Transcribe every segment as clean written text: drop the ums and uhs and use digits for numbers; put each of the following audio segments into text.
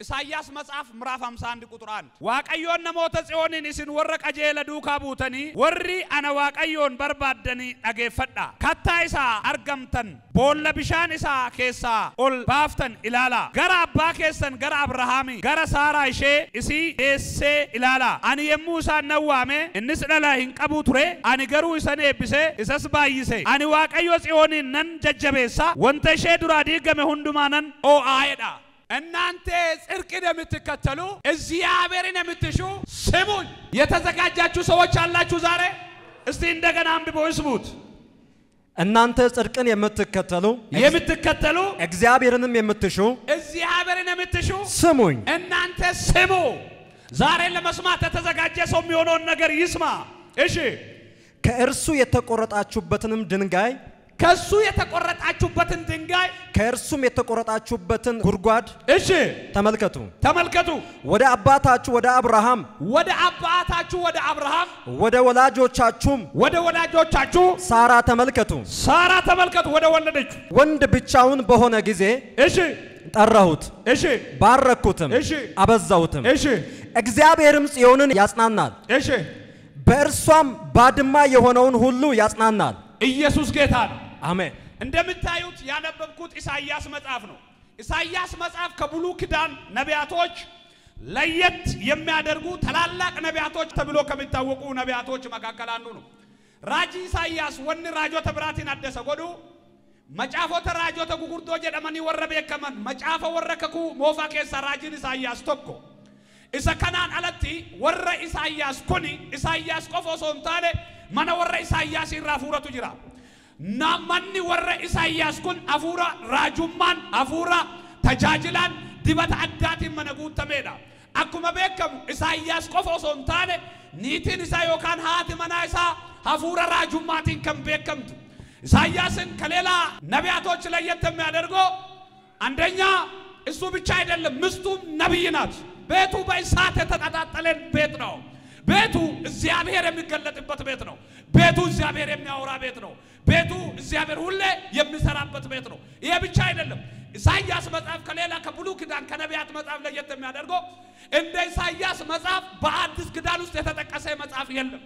ኢሳይያስ መጽሐፍ ምዕራፍ 51 ቁጥር 1 Waaqayyoon namoota Tsiyooniin isin warra qajeela duukaa buutanii warri ana Waaqayyoon barbaaddanii dhageeffadhaa. Kattaa isaa argamtan boolla bishaan isaa keessaa ol baaftan ilaalaa. Gara abbaa keessan gara Abrahaamii gara Saaraa ishee isii deessee ilaalaa. Ani yommuu isaan nan waame innis dhala hin qabu ture, ani garuu isan eebbise isas baay'ise. Ani Waaqayyo Tsiyooniin nan jajjabeessa, wanta ishee duraa diigame hundumaa nan oo'aa jedha. እናንተ ጽድቅን የምትከተሉ እግዚአብሔርን የምትሹ ስሙኝ። የተዘጋጃችሁ ሰዎች አላችሁ ዛሬ? እስቲ እንደገና አንብቦ ይስሙት። እናንተ ጽድቅን የምትከተሉ እግዚአብሔርንም የምትሹ እግዚአብሔርን የምትሹ ስሙኝ። እናንተ ስሙ። ዛሬ ለመስማት የተዘጋጀ ሰው የሚሆነውን ነገር ይስማ። እሺ፣ ከእርሱ የተቆረጣችሁበትንም ድንጋይ ከሱ የተቆረጣችሁበትን ድንጋይ ከእርሱም የተቆረጣችሁበትን ጉድጓድ እሺ ተመልከቱ ተመልከቱ። ወደ አባታችሁ ወደ አብርሃም ወደ አባታችሁ ወደ አብርሃም ወደ ወላጆቻችሁም ወደ ወላጆቻችሁ ሳራ ተመልከቱ ሳራ ተመልከቱ ወደ ወለደችው ወንድ ብቻውን በሆነ ጊዜ እሺ ጠራሁት እሺ ባረኩትም እሺ አበዛሁትም። እሺ እግዚአብሔርም ጽዮንን ያጽናናል እሺ በእርሷም ባድማ የሆነውን ሁሉ ያጽናናል። ኢየሱስ ጌታ ነው። አሜን። እንደምታዩት ያነበብኩት ኢሳይያስ መጽሐፍ ነው። ኢሳይያስ መጽሐፍ ከብሉይ ኪዳን ነቢያቶች ለየት የሚያደርጉ ታላላቅ ነቢያቶች ተብሎ ከሚታወቁ ነቢያቶች መካከል አንዱ ነው። ራጂ ኢሳይያስ ወኒ raajota biraatiin adda isa godhu macaafota raajota gurguddoo jedhamanii warra beekaman macaafa warra kakuu moofaa keessaa raajiin Isaayyaas tokko. Isa kanaan alatti warra Isaayyaas kuni Isaayyaas qofa osoo hin taane mana warra Isaayyaas irraa hafuuratu jira. Manni warra Isaayyaas kun hafuura raajummaan hafuura tajaajilaan dibata addaatiin mana guutameedha. Akkuma beekamu Isaayyaas qofa osoo hin taane niitiin isaa yookaan haati manaa isaa hafuura raajummaatiin kan beekamtu. ኢሳይያስን ከሌላ ነቢያቶች ለየት የሚያደርገው አንደኛ እሱ ብቻ አይደለም፣ ሚስቱም ነብይ ናት። ቤቱ በእሳት የተቀጣጠለ ቤት ነው። ቤቱ እግዚአብሔር የሚገለጥበት ቤት ነው። ቤቱ እግዚአብሔር የሚያወራ ቤት ነው። ቤቱ እግዚአብሔር ሁሌ የሚሰራበት ቤት ነው። ይሄ ብቻ አይደለም። ኢሳይያስ መጽሐፍ ከሌላ ከብሉይ ኪዳን ከነቢያት መጽሐፍ ለየት የሚያደርገው እንደ ኢሳይያስ መጽሐፍ በአዲስ ኪዳን ውስጥ የተጠቀሰ መጽሐፍ የለም።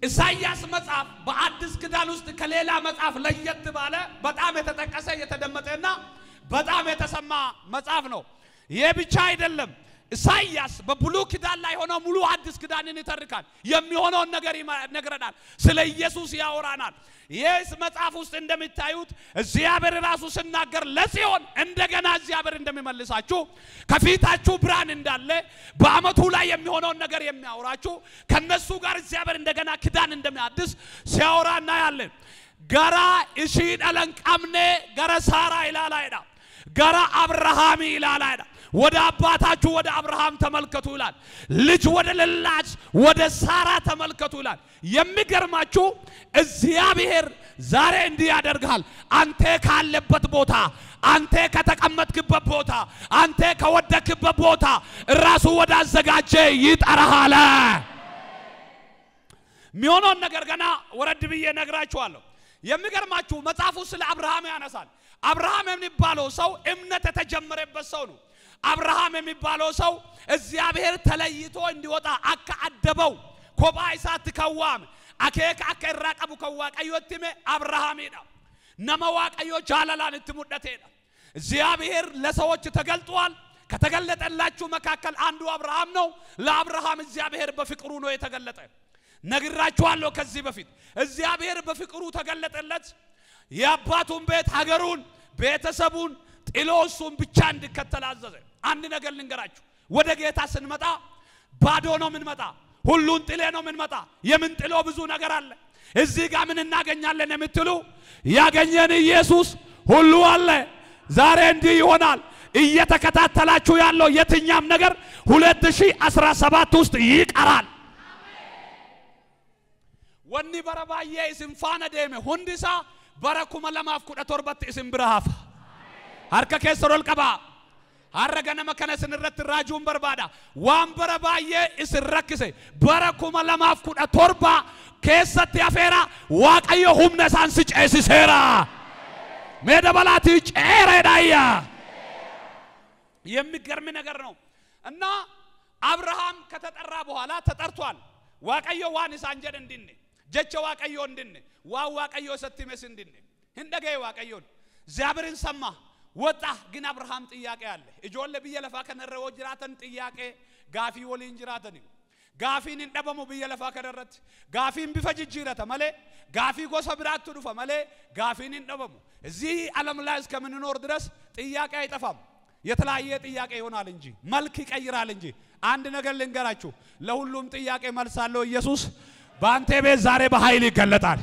ኢሳይያስ መጽሐፍ በአዲስ ኪዳን ውስጥ ከሌላ መጽሐፍ ለየት ባለ በጣም የተጠቀሰ የተደመጠና በጣም የተሰማ መጽሐፍ ነው። ይሄ ብቻ አይደለም። ኢሳይያስ በብሉይ ኪዳን ላይ ሆኖ ሙሉ አዲስ ኪዳንን ይተርካል። የሚሆነውን ነገር ይነግረናል። ስለ ኢየሱስ ያወራናል። ይህ መጽሐፍ ውስጥ እንደምታዩት እግዚአብሔር ራሱ ሲናገር ለጽዮን እንደገና እግዚአብሔር እንደሚመልሳችሁ ከፊታችሁ ብርሃን እንዳለ በአመቱ ላይ የሚሆነውን ነገር የሚያወራችሁ ከነሱ ጋር እግዚአብሔር እንደገና ኪዳን እንደሚያድስ ሲያወራ እናያለን። ገራ እሺ ደለን ቀምኔ ገረ ሳራ ይላል አይዳ ገራ አብርሃም ይላል አይዳ ወደ አባታችሁ ወደ አብርሃም ተመልከቱ ይላል። ልጅ ወደ ሌላት ወደ ሳራ ተመልከቱ ይላል። የሚገርማችሁ እግዚአብሔር ዛሬ እንዲህ ያደርግሃል። አንተ ካለበት ቦታ፣ አንተ ከተቀመጥክበት ቦታ፣ አንተ ከወደክበት ቦታ ራሱ ወደ አዘጋጀ ይጠራሃል። የሚሆነውን ነገር ገና ወረድ ብዬ ነግራችኋለሁ። የሚገርማችሁ መጽሐፉ ስለ አብርሃም ያነሳል። አብርሃም የሚባለው ሰው እምነት የተጀመረበት ሰው ነው። አብርሃም የሚባለው ሰው እግዚአብሔር ተለይቶ እንዲወጣ አካ አደበው ኮባ ኢሳት ከዋም አኬካ አከ irraa qabu kan Waaqayyotti hime Abrahaamidha. Nama Waaqayyo jaalalaan itti mul'atedha. እግዚአብሔር ለሰዎች ተገልጧል። ከተገለጠላችሁ መካከል አንዱ አብርሃም ነው። ለአብርሃም እግዚአብሔር በፍቅሩ ነው የተገለጠ። ነግራችኋለሁ ከዚህ በፊት እግዚአብሔር በፍቅሩ ተገለጠለት። የአባቱን ቤት፣ ሀገሩን፣ ቤተሰቡን ጥሎ እሱን ብቻ እንዲከተል አዘዘ። አንድ ነገር ልንገራችሁ፣ ወደ ጌታ ስንመጣ ባዶ ነው የምንመጣ። ሁሉን ጥሌ ነው የምንመጣ። የምንጥለው ብዙ ነገር አለ። እዚህ ጋር ምን እናገኛለን የምትሉ ያገኘን ኢየሱስ ሁሉ አለ። ዛሬ እንዲህ ይሆናል። እየተከታተላችሁ ያለው የትኛም ነገር 2017 ውስጥ ይቀራል። Wanni bara baay'ee isin faana deeme hundi isaa bara 2017tti isin bira hafa. Harka keessan ol qabaa. Har'a ganama kana isin irratti raajuun barbaada. Waan bara baay'ee isin rakkise bara 2017 keessatti hafeera. Waaqayyo humna isaan si ceesiseera. Mee dabalaatii ceereedha ayyaa. የሚገርም ነገር ነው። እና አብርሃም ከተጠራ በኋላ ተጠርቷል። Waaqayyo waan isaan jedhe hin dinne, jecha Waaqayyoo hin dinne, waan Waaqayyo isatti himes hin dinne. Hin dhagaye Waaqayyoon. እግዚአብሔርን ሰማ ወጣ። ግን አብርሃም ጥያቄ አለ። Ijoollee biyya lafaa kanarra yoo jiraatan ጥያቄ gaafii waliin jiraatani. Gaafiin hin dhabamu biyya lafaa kanarratti. Gaafiin bifa jijjiirata malee, gaafii gosa biraatti dhufa malee gaafiin hin dhabamu። እዚህ ዓለም ላይ እስከምንኖር ድረስ ጥያቄ አይጠፋም። የተለያየ ጥያቄ ይሆናል እንጂ መልክ ይቀይራል እንጂ። አንድ ነገር ልንገራችሁ፣ ለሁሉም ጥያቄ መልስ አለው ኢየሱስ። በአንተ ቤት ዛሬ በኃይል ይገለጣል።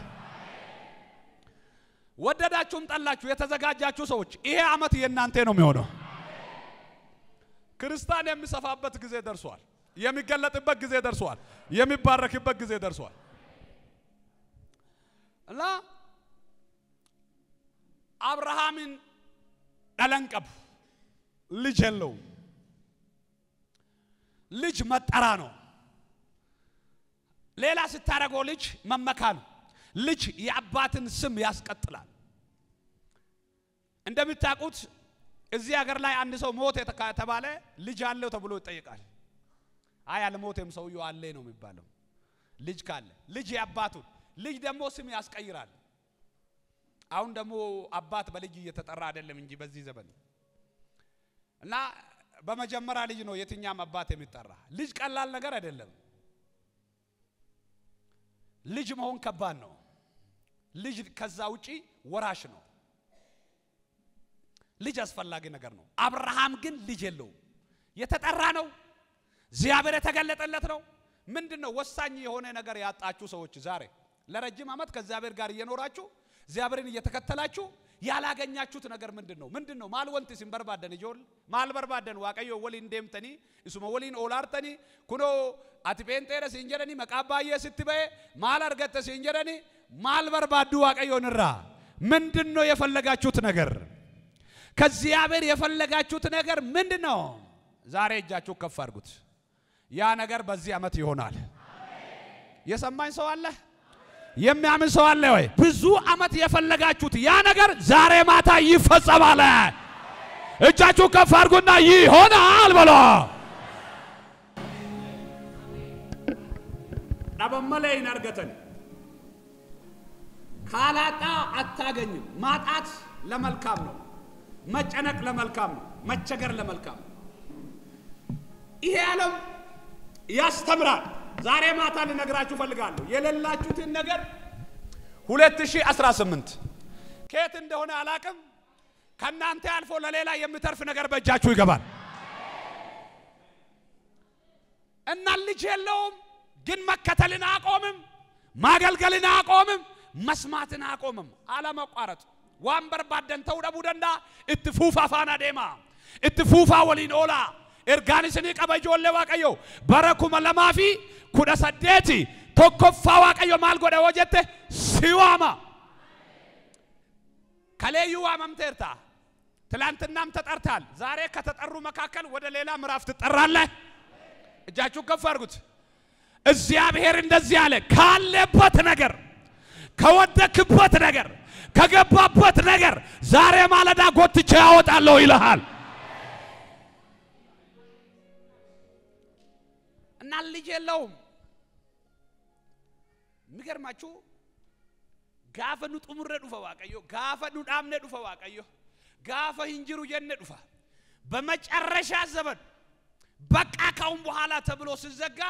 ወደዳችሁም ጠላችሁ የተዘጋጃችሁ ሰዎች ይሄ ዓመት የእናንተ ነው የሚሆነው። ክርስቲያን የሚሰፋበት ጊዜ ደርሷል። የሚገለጥበት ጊዜ ደርሷል። የሚባረክበት ጊዜ ደርሷል። እና አብርሃምን dhala hin qabu ልጅ የለውም። ልጅ መጠራ ነው። ሌላ ስታረገው ልጅ መመካ ነው። ልጅ የአባትን ስም ያስቀጥላል። እንደምታውቁት እዚህ ሀገር ላይ አንድ ሰው ሞተ ከተባለ ልጅ አለው ተብሎ ይጠይቃል። አይ አልሞተም ሰውየው አለ ነው የሚባለው። ልጅ ካለ ልጅ የአባቱን ልጅ ደግሞ ስም ያስቀይራል። አሁን ደግሞ አባት በልጅ እየተጠራ አይደለም እንጂ በዚህ ዘመን እና በመጀመሪያ ልጅ ነው የትኛም አባት የሚጠራ። ልጅ ቀላል ነገር አይደለም። ልጅ መሆን ከባድ ነው። ልጅ ከዛ ውጪ ወራሽ ነው። ልጅ አስፈላጊ ነገር ነው። አብርሃም ግን ልጅ የለውም። የተጠራ ነው። እግዚአብሔር የተገለጠለት ነው። ምንድነው ወሳኝ የሆነ ነገር ያጣችሁ ሰዎች ዛሬ ለረጅም ዓመት ከእግዚአብሔር ጋር እየኖራችሁ እግዚአብሔርን እየተከተላችሁ ያላገኛችሁት ነገር ምንድነው? ምንድነው? Maal wanti isin barbaaddan ijoollee maal barbaaddan Waaqayyo waliin deemtanii isuma waliin oolaartanii kunoo ati pheenxeedha siin jedhanii maqaa baay'ee sitti ba'e maal argatte siin jedhanii maal barbaaddu Waaqayyoon irraa? ምንድነው የፈለጋችሁት ነገር? ከእግዚአብሔር የፈለጋችሁት ነገር ምንድነው? ዛሬ እጃችሁ ከፍ አድርጉት። ያ ነገር በዚህ ዓመት ይሆናል። የሰማኝ ሰው አለ? የሚያምን ሰው አለ ወይ? ብዙ ዓመት የፈለጋችሁት ያ ነገር ዛሬ ማታ ይፈጸማል። እጃችሁ ከፍ አድርጉና ይሆናል በሉ። Dhaban malee hin argatan. ካላጣ አታገኝም። ማጣት ለመልካም ነው። መጨነቅ ለመልካም ነው። መቸገር ለመልካም ነው። ይሄ ዓለም ያስተምራል። ዛሬ ማታ ልነግራችሁ ፈልጋለሁ። የሌላችሁትን ነገር 2018 ከየት እንደሆነ አላቅም፣ ከናንተ አልፎ ለሌላ የሚተርፍ ነገር በእጃችሁ ይገባል። እና ልጅ የለውም ግን መከተልን አቆምም፣ ማገልገልን አቆምም፣ መስማትን አቆምም። አለመቋረጥ waan barbaaddan ta'uu dhabuu danda'a. Itti fuufaa faana deema. Itti fuufaa waliin oola. Ergaan isinii qaba ijoollee Waaqayyo bara 2018 tokkoffaa Waaqayyo maal godha yoo jette si waama. Kaleeyyuu waamamteerta. ትላንትናም ተጠርታል። ዛሬ ከተጠሩ መካከል ወደ ሌላ ምዕራፍ ትጠራለህ። እጃችሁ ከፍ አድርጉት። እግዚአብሔር እንደዚህ አለ፣ ካለበት ነገር፣ ከወደክበት ነገር፣ ከገባበት ነገር ዛሬ ማለዳ ጎትቼ ያወጣለሁ ይልሃል። እና ልጅ የለውም። የሚገርማችሁ gaafa nu xumurre dhufa Waaqayyo, gaafa nu dhaabne dhufa Waaqayyo, gaafa hin jiru jenne dhufa። በመጨረሻ ዘመን በቃ ካሁን በኋላ ተብሎ ሲዘጋ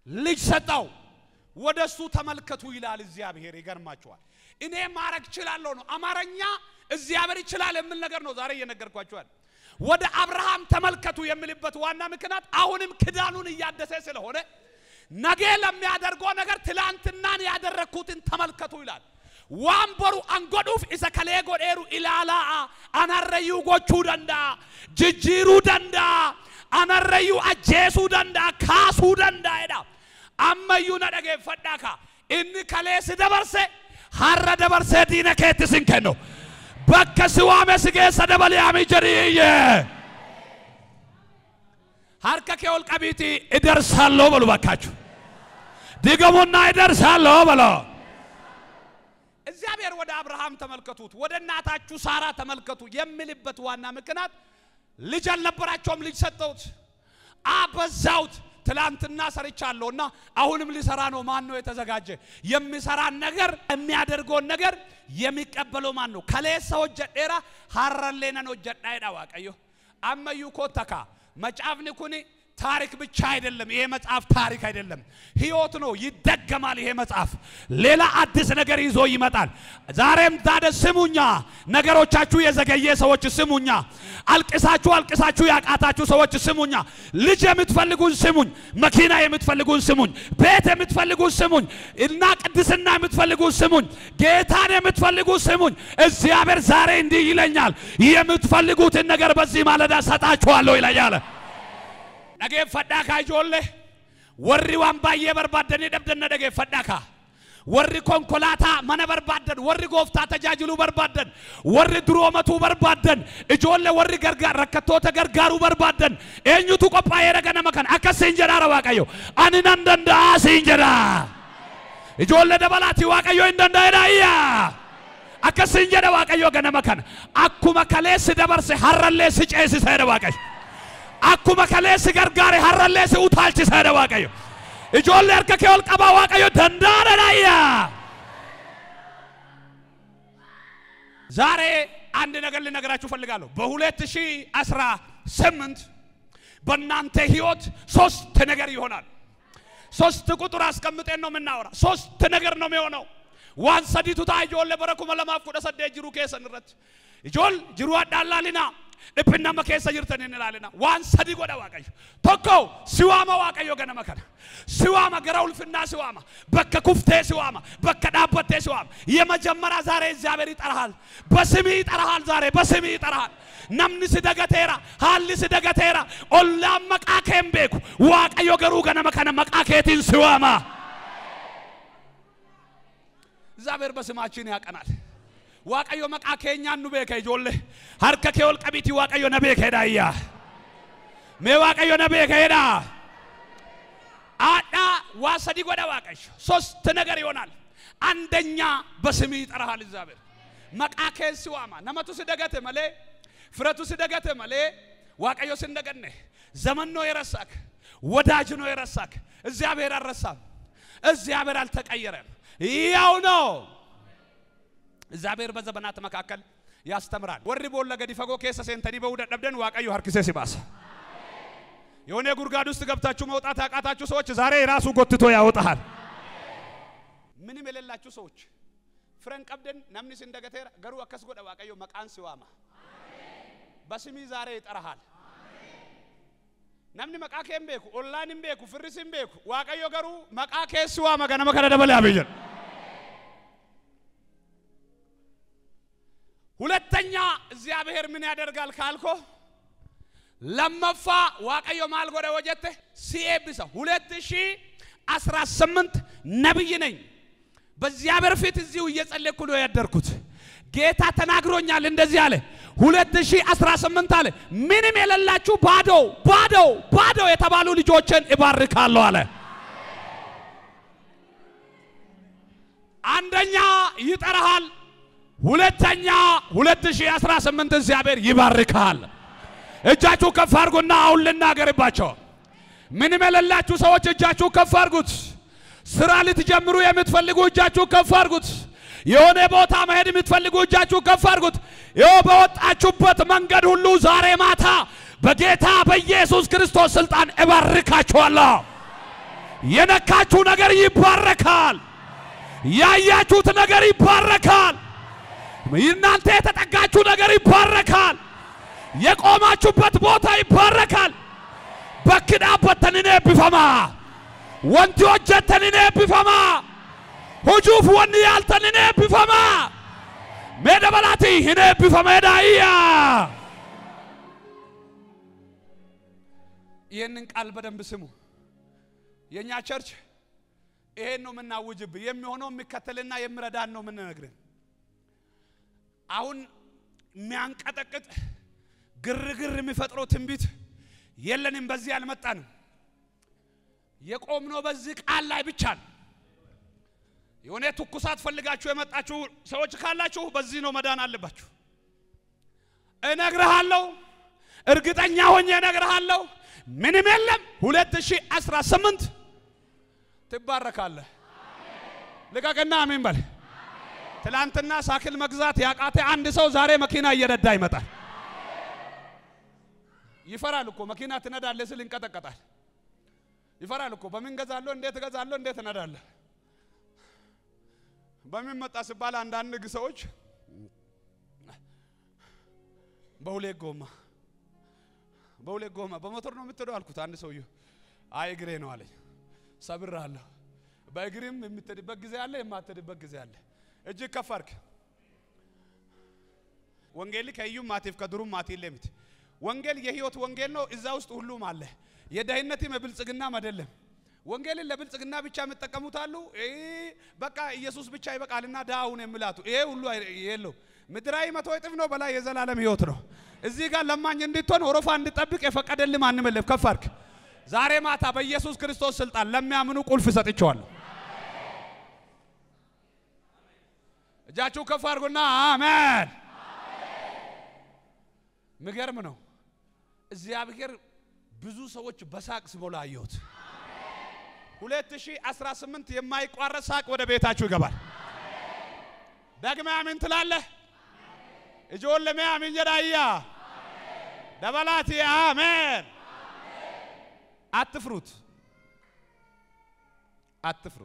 ልጅ ሰጠው። ወደሱ ተመልከቱ ይላል እግዚአብሔር። ይገርማችኋል። እኔ ማረግ እችላለሁ ነው አማርኛ። እግዚአብሔር ይችላል የሚል ነገር ነው ዛሬ እየነገርኳችኋል። ወደ አብርሃም ተመልከቱ የሚልበት ዋና ምክንያት አሁንም ኪዳኑን እያደሰ ስለሆነ ነገ ለሚያደርገው ነገር ትላንትናን ያደረግኩትን ተመልከቱ ይላል። Waan boru an godhuuf isa kalee godheeru ilaalaa. Anarrayyuu gochuu danda'a, jijjiiruu danda'a, anarrayyuu ajjeesuu danda'a, kaasuu danda'a jedha. Ammayyuu na dhageeffadhaa ka inni kalee si dabarse har'a dabarsee diina keetti sin kennu. Bakka si waame si geessa dabalee amii jedhiiyye. Harka kee ol qabiitii እደርሳለሁ በሉ ባካችሁ። ድገሙና እደርሳለሁ በሉ። እግዚአብሔር ወደ አብርሃም ተመልከቱት፣ ወደ እናታችሁ ሳራ ተመልከቱ የሚልበት ዋና ምክንያት ልጅ አልነበራቸውም፣ ልጅ ሰጠሁት፣ አበዛሁት። ትላንትና ሰርቻለሁና አሁንም ሊሰራ ነው። ማን ነው የተዘጋጀ? የሚሰራን ነገር የሚያደርገውን ነገር የሚቀበለው ማን ነው? Kaleessa hojjedheera har'allee nan hojjedha jedha Waaqayyo. Ammayyuu kottaka macaafni kun ታሪክ ብቻ አይደለም። ይሄ መጽሐፍ ታሪክ አይደለም፣ ህይወት ነው። ይደገማል። ይሄ መጽሐፍ ሌላ አዲስ ነገር ይዞ ይመጣል። ዛሬም ታዲያ ስሙኛ፣ ነገሮቻችሁ የዘገየ ሰዎች ስሙኛ፣ አልቅሳችሁ አልቅሳችሁ ያቃታችሁ ሰዎች ስሙኛ፣ ልጅ የምትፈልጉን ስሙኝ፣ መኪና የምትፈልጉን ስሙኝ፣ ቤት የምትፈልጉን ስሙኝ፣ እና ቅድስና የምትፈልጉን ስሙኝ፣ ጌታን የምትፈልጉ ስሙኝ። እግዚአብሔር ዛሬ እንዲህ ይለኛል፣ የምትፈልጉትን ነገር በዚህ ማለዳ ሰጣችኋለሁ ይለኛል። Dhageeffadhaa kaa ijoollee, warri waan baay'ee barbaaddanii dhabdanna dhageeffadhaa kaa. Warri konkolaataa mana barbaaddan, warri gooftaa tajaajiluu barbaaddan, warri duroomatuu barbaaddan, ijoollee warri gargaar rakkattoota gargaaruu barbaaddan, eenyutu qophaa'eera ganama kana? Akkas siin jedhaara Waaqayyo. Ani nan danda'a siin jedha. Ijoollee dabalaati, Waaqayyo hin danda'edha iyyaa. Akkas siin jedha Waaqayyo ganama kana. Akkuma kaleessi dabarse har'allee si ceesisa jedha Waaqayyo. Akkuma kaleessi gargaare har'allee si utaalchisa jedha Waaqayyo. Ijoollee harka kee ol qabaa, Waaqayyo danda'aadha iyyaa. ዛሬ አንድ ነገር ልነግራችሁ ፈልጋለሁ። በ2018 በእናንተ ህይወት ሶስት ነገር ይሆናል። ሶስት ቁጥር አስቀምጠን ነው የምናወራ። ሶስት ነገር ነው የሚሆነው። Waan sadiitu ta'a ijoollee bara 2018 jiruu keessan irratti. Ijool jiruu adda laalina, dhiphina amma keessa jirtan hin ilaalina. Waan sadi godha Waaqayyo. Tokko si waama Waaqayyo ganama kana. Si waama, gara ulfinnaa si waama. Bakka kuftee si waama. Bakka dhaabbattee si waama. የመጀመሪያ ዛሬ እግዚአብሔር ይጠራሃል። በስምህ ይጠራሃል። ዛሬ በስምህ ይጠራሃል። Namni si dagateera, haalli si dagateera, ollaan maqaa kee hin beeku. Waaqayyo garuu ganama kana maqaa keetiin si waama. እግዚአብሔር በስማችን ያቀናል። Waaqayyo maqaa keenyaan nu beeka ijoollee. Harka kee ol qabiitii Waaqayyo na beeka jedhaa iyyaa. Mee Waaqayyo na beeka jedhaa. አዳ waa sadi godha Waaqayyo. ሶስት ነገር ይሆናል። አንደኛ በስምህ ይጠራሃል እግዚአብሔር። Maqaa keen si waama. Namatu si dagate malee, firatu si dagate malee, Waaqayyo si hin daganne. ዘመን ነው የረሳክ፣ ወዳጅ ነው የረሳክ። እግዚአብሔር አልረሳም። እግዚአብሔር አልተቀየረም። ያው ነው። እግዚአብሔር በዘመናት መካከል ያስተምራል። Warri boolla gadi fagoo keessa seentanii bahuu dadhabdan Waaqayyo harkisee si baasa. የሆነ ጉድጓድ ውስጥ ገብታችሁ መውጣት ያቃታችሁ ሰዎች ዛሬ ራሱ ጎትቶ ያወጣሃል። ምንም የሌላችሁ ሰዎች fira hin qabdan, namni sin dagateera, garuu akkas godha Waaqayyo, maqaan si waama. በስምህ ዛሬ ይጠራሃል። Namni maqaa kee hin beeku, ollaan hin beeku, firris hin beeku. Waaqayyo garuu maqaa kee si waama ganama kana dabalee አሜን jedha. ሁለተኛ እግዚአብሔር ምን ያደርጋል ካልኮ lammaffaa Waaqayyo maal godha yoo jette si eebbisa. 2018 ነብይ ነኝ። በእግዚአብሔር ፊት እዚሁ እየጸለይኩ ነው ያደርኩት። ጌታ ተናግሮኛል። እንደዚህ አለ። 2018 አለ ምንም የሌላችሁ ባዶ ባዶ ባዶ የተባሉ ልጆችን እባርካለሁ አለ። አንደኛ ይጠራሃል። ሁለተኛ 2018 እግዚአብሔር ይባርካል። እጃችሁ ከፍ አድርጉና አሁን ልናገርባቸው። ምንም የሌላችሁ ሰዎች እጃችሁ ከፍ አድርጉት። ስራ ልትጀምሩ የምትፈልጉ እጃችሁ ከፍ አድርጉት። የሆነ ቦታ መሄድ የምትፈልጉ እጃችሁ ከፍ አድርጉት። ይኸው በወጣችሁበት መንገድ ሁሉ ዛሬ ማታ በጌታ በኢየሱስ ክርስቶስ ስልጣን እባርካችኋለሁ። የነካችሁ ነገር ይባረካል። ያያችሁት ነገር ይባረካል። እናንተ የተጠጋችሁ ነገር ይባረካል። የቆማችሁበት ቦታ ይባረካል። Bakki dhaabbattan ni eebbifama. Wanti hojjettan ni eebbifama. Hojuuf wanni yaaltan ni eebbifama. Mee dabalaatii hin eebbifama jedhaa iyyaa. ይህንን ቃል በደንብ ስሙ። የኛ church ይሄን ነው የምናውጅብህ። የሚሆነው የሚከተልና የሚረዳን ነው የምንነግርህ። አሁን የሚያንቀጠቅጥ ግርግር የሚፈጥረው ትንቢት የለንም። በዚህ አልመጣንም። የቆምነው በዚህ ቃል ላይ ብቻ ነው። የሆነ ትኩሳት ፈልጋችሁ የመጣችሁ ሰዎች ካላችሁ በዚህ ነው መዳን አለባችሁ። እነግርሃለሁ፣ እርግጠኛ ሆኜ እነግርሃለሁ፣ ምንም የለም። 2018 ትባረካለህ። ልቀቅና አሜን በል። ትላንትና ሳይክል መግዛት ያቃተ አንድ ሰው ዛሬ መኪና እየነዳ ይመጣል። ይፈራል እኮ መኪና ትነዳለህ ስል ይንቀጠቀጣል። ይፈራል እኮ በምን ገዛለሁ፣ እንዴት ገዛለሁ፣ እንዴት እነዳለህ፣ በምን መጣ ሲባል አንዳንድ ሰዎች በሁለት ጎማ በሁለት ጎማ በሞተር ነው የምትሄደው አልኩት። አንድ ሰውዬው አይ እግሬ ነው አለኝ። ሰብሬሃለሁ። በእግርም የምትሄድበት ጊዜ አለ፣ የማትሄድበት ጊዜ አለ። እጅግ ከፍ አድርግ። ወንጌል ከእዩም ማቲፍ ከድሩም ማቲ ለሚት ወንጌል የህይወት ወንጌል ነው። እዛ ውስጥ ሁሉም አለ። የደህንነትም የብልጽግናም አይደለም። ወንጌልን ለብልጽግና ብቻ የሚጠቀሙት አሉ። በቃ ኢየሱስ ብቻ ይበቃልና ዳውን የሚላቱ ይሄ ሁሉ የለው። ምድራዊ 100 እጥፍ ነው፣ በላይ የዘላለም ህይወት ነው። እዚህ ጋር ለማኝ እንድትሆን ወረፋ እንድጠብቅ የፈቀደልህ ማንም የለም። ከፍ አድርግ። ዛሬ ማታ በኢየሱስ ክርስቶስ ስልጣን ለሚያምኑ ቁልፍ ሰጥቼዋለሁ። እጃችሁ ከፍ አድርጉና አሜን። ሚገርም ነው። እግዚአብሔር ብዙ ሰዎች በሳቅ ሲሞላ አየሁት። 2018 የማይቋረጥ ሳቅ ወደ ቤታችሁ ይገባል። ደግመህ አሜን ትላለህ። እጆለሜ አሜን ጀዳያ ደበላቲ አሜን። አትፍሩት፣ አትፍሩ።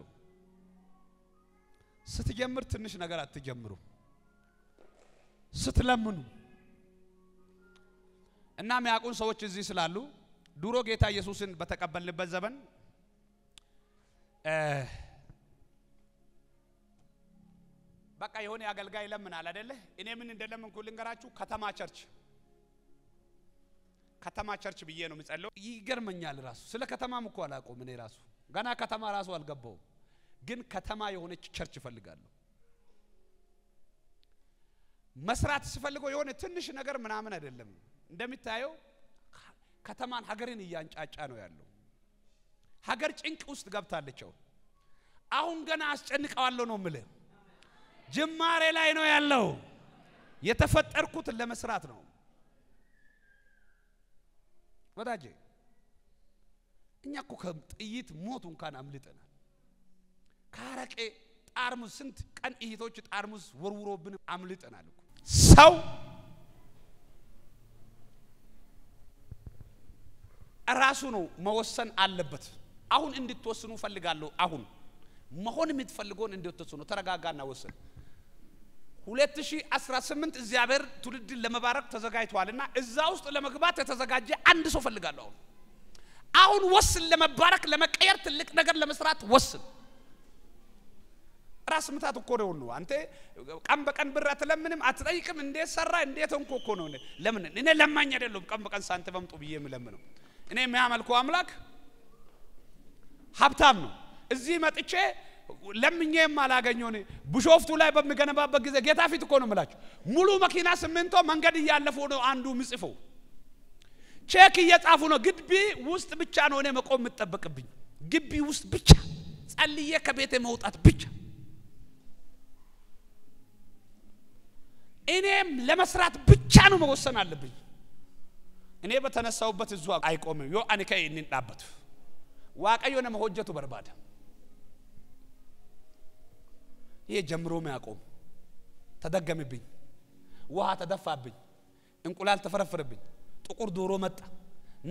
ስትጀምር ትንሽ ነገር አትጀምሩ። ስትለምኑ እና የሚያውቁን ሰዎች እዚህ ስላሉ ድሮ ጌታ ኢየሱስን በተቀበልንበት ዘመን በቃ የሆነ አገልጋይ ለምናል አይደለ? እኔ ምን እንደለመንኩ ልንገራችሁ። ከተማ church ከተማ church ብዬ ነው የምጸለው። ይገርመኛል ራሱ ስለ ከተማም እኮ አላውቀውም። እኔ ራሱ ገና ከተማ ራሱ አልገባውም፣ ግን ከተማ የሆነች church እፈልጋለሁ። መስራት ስፈልገው የሆነ ትንሽ ነገር ምናምን አይደለም። እንደሚታየው ከተማን ሀገርን እያንጫጫ ነው ያለው። ሀገር ጭንቅ ውስጥ ገብታለች። አሁን ገና አስጨንቀዋለሁ ነው የምልህ። ጅማሬ ላይ ነው ያለው። የተፈጠርኩት ለመስራት ነው ወዳጄ። እኛ እኮ ከጥይት ሞት እንኳን አምልጠናል። ከአረቄ ጣርሙስ ስንት ቀን እህቶች ጣርሙስ ወርውሮብን አምልጠናል እኮ። ሰው ራሱ ነው መወሰን አለበት። አሁን እንድትወስኑ ፈልጋለሁ። አሁን መሆን የምትፈልገውን እንድትወስኑ ተረጋጋና ወስን። 2018 እግዚአብሔር ትውልድን ለመባረክ ተዘጋጅቷልና እዛ ውስጥ ለመግባት የተዘጋጀ አንድ ሰው ፈልጋለሁ። አሁን ወስን፣ ለመባረክ ለመቀየር፣ ትልቅ ነገር ለመስራት ወስን። ራስ ምታት እኮ ነው ነው። አንተ ቀን በቀን ብር አትለምንም፣ አትጠይቅም። እንዴት ሰራ እንዴት እንኮ እኮ ነው። ለምን እኔ ለማኝ አይደለሁም። ቀን በቀን ሳንቲም አምጡ ብዬ የምለምነው እኔ የሚያመልከው አምላክ ሀብታም ነው። እዚህ መጥቼ ለምኜ የማላገኘው እኔ ቢሾፍቱ ላይ በሚገነባበት ጊዜ ጌታ ፊት እኮ ነው የምላችሁ። ሙሉ መኪና ሲሚንቶ መንገድ እያለፉ ነው አንዱ ምጽፈው ቼክ እየጻፉ ነው። ግቢ ውስጥ ብቻ ነው እኔ መቆም የምጠበቅብኝ። ግቢ ውስጥ ብቻ ጸልዬ ከቤቴ መውጣት ብቻ። እኔም ለመስራት ብቻ ነው መወሰን አለብኝ። እኔ በተነሳውበት እዙ አይቆምም። ዮ አኒከ እንንዳበት ዋቀዮ ነመ ሆጀቱ በርባደ ይሄ ጀምሮ ሚያቆም ተደገምብኝ፣ ውሃ ተደፋብኝ፣ እንቁላል ተፈረፈረብኝ፣ ጥቁር ዶሮ መጣ፣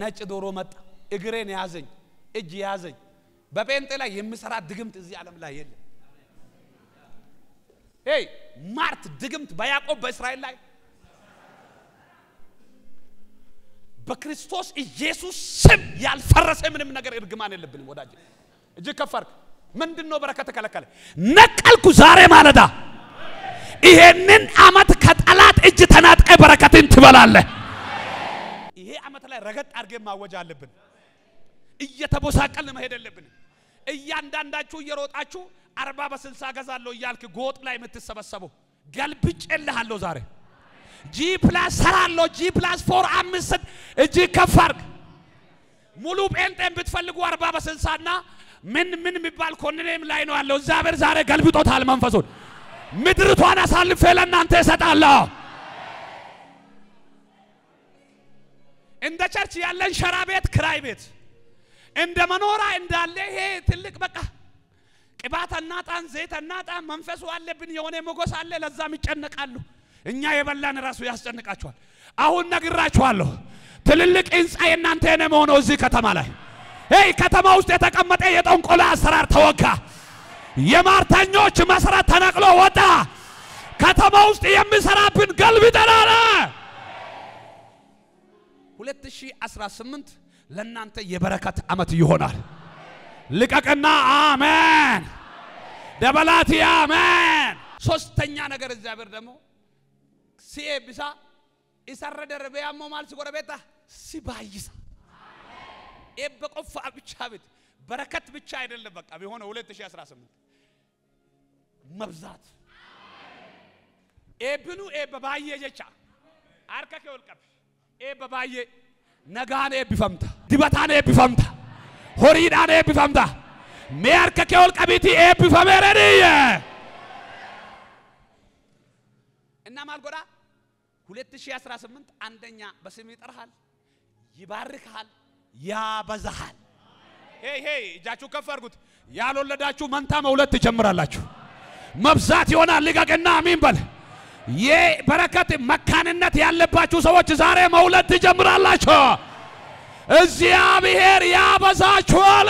ነጭ ዶሮ መጣ፣ እግሬን ያዘኝ፣ እጅ ያዘኝ። በጴንጤ ላይ የሚሰራ ድግምት እዚህ ዓለም ላይ የለም። ሄይ ማርት ድግምት በያዕቆብ በእስራኤል ላይ በክርስቶስ ኢየሱስ ስም ያልፈረሰ ምንም ነገር እርግማን የለብንም። ወዳጄ እጅግ ከፍ አድርግ። ምንድነው በረከት ተከለከለ? ነቀልኩ ዛሬ ማለዳ። ይሄንን አመት ከጠላት እጅ ተናጥቀ በረከትን ትበላለህ። ይሄ አመት ላይ ረገጥ አድርገን ማወጅ አለብን። እየተቦሳቀልን መሄድ የለብንም። እያንዳንዳችሁ እየሮጣችሁ 40 በ60 ገዛለሁ እያልክ ጎጥ ላይ የምትሰበሰበው ገልብጬልሃለሁ ዛሬ G plus ሰራለሁ G plus 4 5 እጅ ከፍ አድርግ። ሙሉ ጴንጤን ብትፈልጉ 40 በ60 እና ምን ምን የሚባል ኮንዶሚኒየም ላይ ነው ያለው። እግዚአብሔር ዛሬ ገልብጦታል መንፈሱን። ምድርቷን አሳልፌ ለእናንተ እሰጣለሁ። እንደ church ያለን ሸራ ቤት፣ ክራይ ቤት እንደ መኖሪያ እንዳለ ይሄ ትልቅ በቃ ቅባት አናጣን፣ ዘይት አናጣን፣ መንፈሱ አለብን፣ የሆነ ሞገስ አለ። ለዛም ይጨነቃሉ። እኛ የበላን ራሱ ያስጨንቃቸዋል። አሁን ነግራችኋለሁ፣ ትልልቅ ህንፃ የእናንተ የኔ መሆነው እዚህ ከተማ ላይ ሄይ፣ ከተማ ውስጥ የተቀመጠ የጠንቆላ አሰራር ተወጋ። የማርተኞች መሰረት ተነቅሎ ወጣ። ከተማ ውስጥ የሚሰራብን ገልብጠናል። 2018 ለእናንተ የበረከት ዓመት ይሆናል። ልቀቅና አሜን። ደበላቲ አሜን። ሶስተኛ ነገር እግዚአብሔር ደግሞ ሲኤብሳ ኢሰረ ደርቤ ያሞ ማል ሲጎረቤታ ሲባይሳ ኤበ ቆፋ ብቻ ቤት በረከት ብቻ አይደለም። በቃ ቢሆነ 2018 መብዛት ኤብኑ ኤበ ባዬ ጀቻ አርከ ከወልቀብ ኤበ ባዬ ነጋን ኤብፈምታ ዲበታን ኤብፈምታ ሆሪዳን ኤብፈምታ ሜ አርከ ከወልቀቢቲ ኤብፈሜረድየ እና ማልጎዳ 2018 አንደኛ በስም ይጠራሃል፣ ይባርክሃል፣ ያበዛሃል። ሄይ ሄይ፣ እጃችሁ ከፍ አድርጉት። ያልወለዳችሁ መንታ መውለድ ትጀምራላችሁ። መብዛት ይሆናል። ልቀቅና አሚን በል። የበረከት መካንነት ያለባችሁ ሰዎች ዛሬ መውለድ ትጀምራላችሁ። እግዚአብሔር ያበዛችኋል።